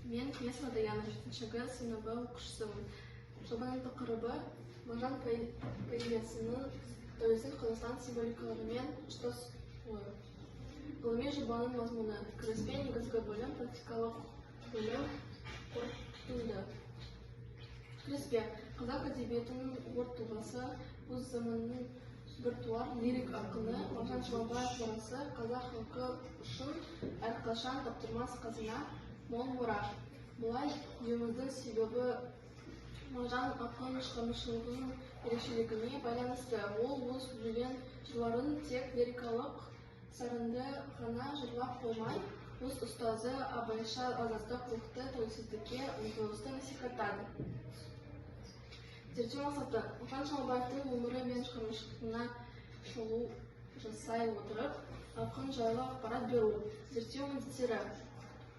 Мен Кеңесова Даяна, 7 Г сыныбы оқушысымын. Жобаның тақырыбы Мағжан поэзиясының тәуелсіз Қазақстан символикаларымен ұштасуы. Ғылыми жобаның мазмұны: кіріспе, негізгі бөлім, практикалық бөлім, қорытынды. Кіріспе. Қазақ әдебиетінің ор тұлғасы, өз заманының біртуар лирик ақыны Мағжан Жұмабаев мұрасы қазақ халқы үшін әрқашан таптырмас қазына, мол мұра. Бұлай деуіміздің себебі Мағжан ақын шығармашылығының ерекшелігіне байланысты. Ол өз өлең жырларын тек лирикалық сарынды ғана жырлап қоймай, өз ұстазы Абайша азаттық рухты, тәуелсіздікке ұмтылысты насихаттады. Зерттеу мақсаты: Мағжан Жұмабаевтың өмірі мен шығармашылығына шолу жасай отырып, ақын жайлы ақпарат беру. Зерттеу міндеттері: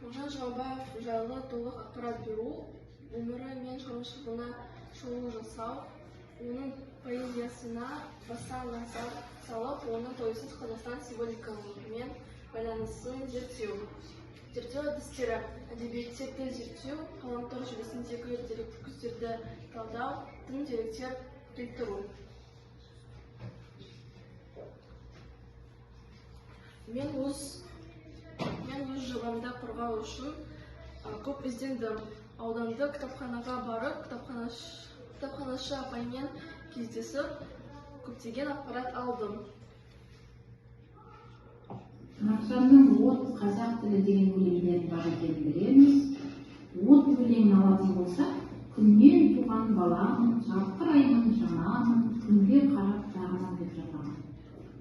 Мағжан Жұмабаев жайлы толық ақпарат беру, өмірі мен шығармашылығына шолу жасау, оның поэзиясына баса назар салып, оның тәуелсіз Қазақстан символикаларымен байланысын зерттеу. Зерттеу әдістері: әдебиетте тіл зерттеу, ғаламтор желісіндегі дереккөздерді талдау, тың деректер келтіру. Мен өз жобамды қорғау үшін көп іздендім. Аудандық кітапханаға барып, кітапханашы апаймен кездесіп, көптеген ақпарат алдым. Мағжанның «От», «Қазақ тілі» деген өлеңдері бар екенін білеміз. «От» өлеңін алатын болсақ, «Күннен туған баламын, жарқыраймын, жанамын, күнге қарап жағынам» деп жазған.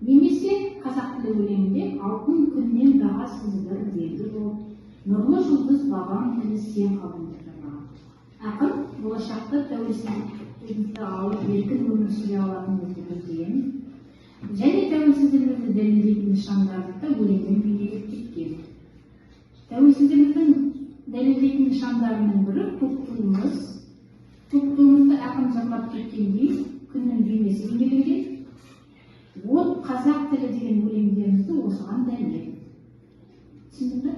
Немесе «Қазақ тілі» өлеңінде «Алтын күннен бағасыз бір белгі болып, нұрлы жұлдыз бабам тілі сен қалдың» деп жазған. Ақын болашақта тәуелсіздігімізді алып, еркін өмір сүре алатынымызды көздеген және тәуелсіздігімізді дәлелдейтін нышандарды да өлеңмен бейнелеп кеткен. Тәуелсіздігіміздің дәлелдейтін нышандарының бірі — көк туымыз. Көк туымызды ақын жырлап кеткендей, күннің бейнесі бейнеленген. «От», «Қазақ тілі» деген өлеңдерімізді осыған дәлел. Түсіндің бе?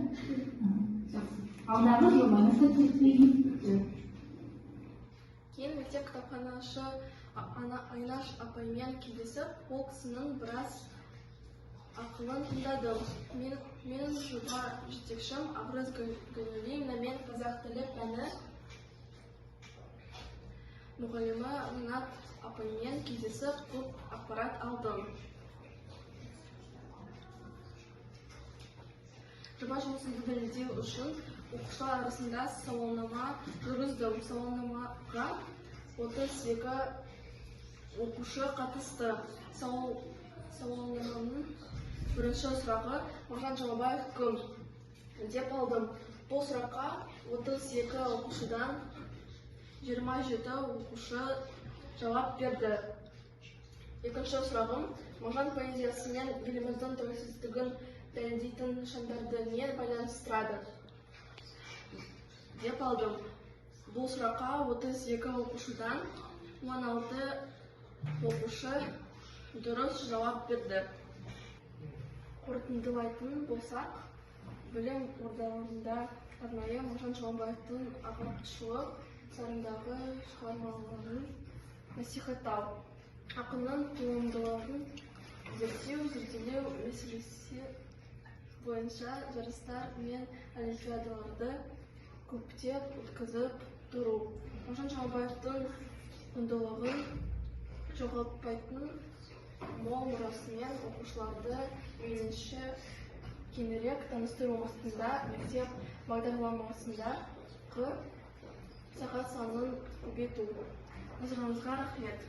Жақсы. Алдағы жобаны сәттілік тілеймін. Кейін мектеп кітапханашы Айнаш апаймен кездесіп, ол кісінің біраз ақылын тыңдадым. Менің жоба жетекшім Абраз Галиевнамен, қазақ тілі пәні мұғалімі Ринат апаймен кездесіп, көп ақпарат алдым. Жоба жұмысымды дәлелдеу үшін оқушылар арасында сауалнама жүргіздім. Сауалнамаға 32 оқушы қатысты. Сауалнаманың бірінші сұрағы: «Мағжан Жұмабаев кім?» деп алдым. Бұл сұраққа 32 оқушыдан 27 оқушы жауап берді. Екінші сұрағым: «Мағжан поэзиясы мен еліміздің тәуелсіздігін дәлелдейтін нышандарды не байланыстырады?» деп алдым. Бұл сұраққа 32 оқушыдан 16 оқушы дұрыс жауап берді. Қорытындылайтын болсақ, білім ордаларында арнайы Мағжан Жұмабаевтың ағартушылық сарындағы шығармаларын насихаттау, ақынның туындыларын зерттеу, зерделеу мәселесі бойынша жарыстар мен олимпиадаларды көптеп өткізіп тұру, Мағжан Жұмабаевтың құндылығын жоғалтпайтын мол мұрасымен оқушыларды мейлінше кеңірек таныстыру мақсатында мектеп бағдарламасындағы сағат санын көбейту. Назарыңызға рахмет.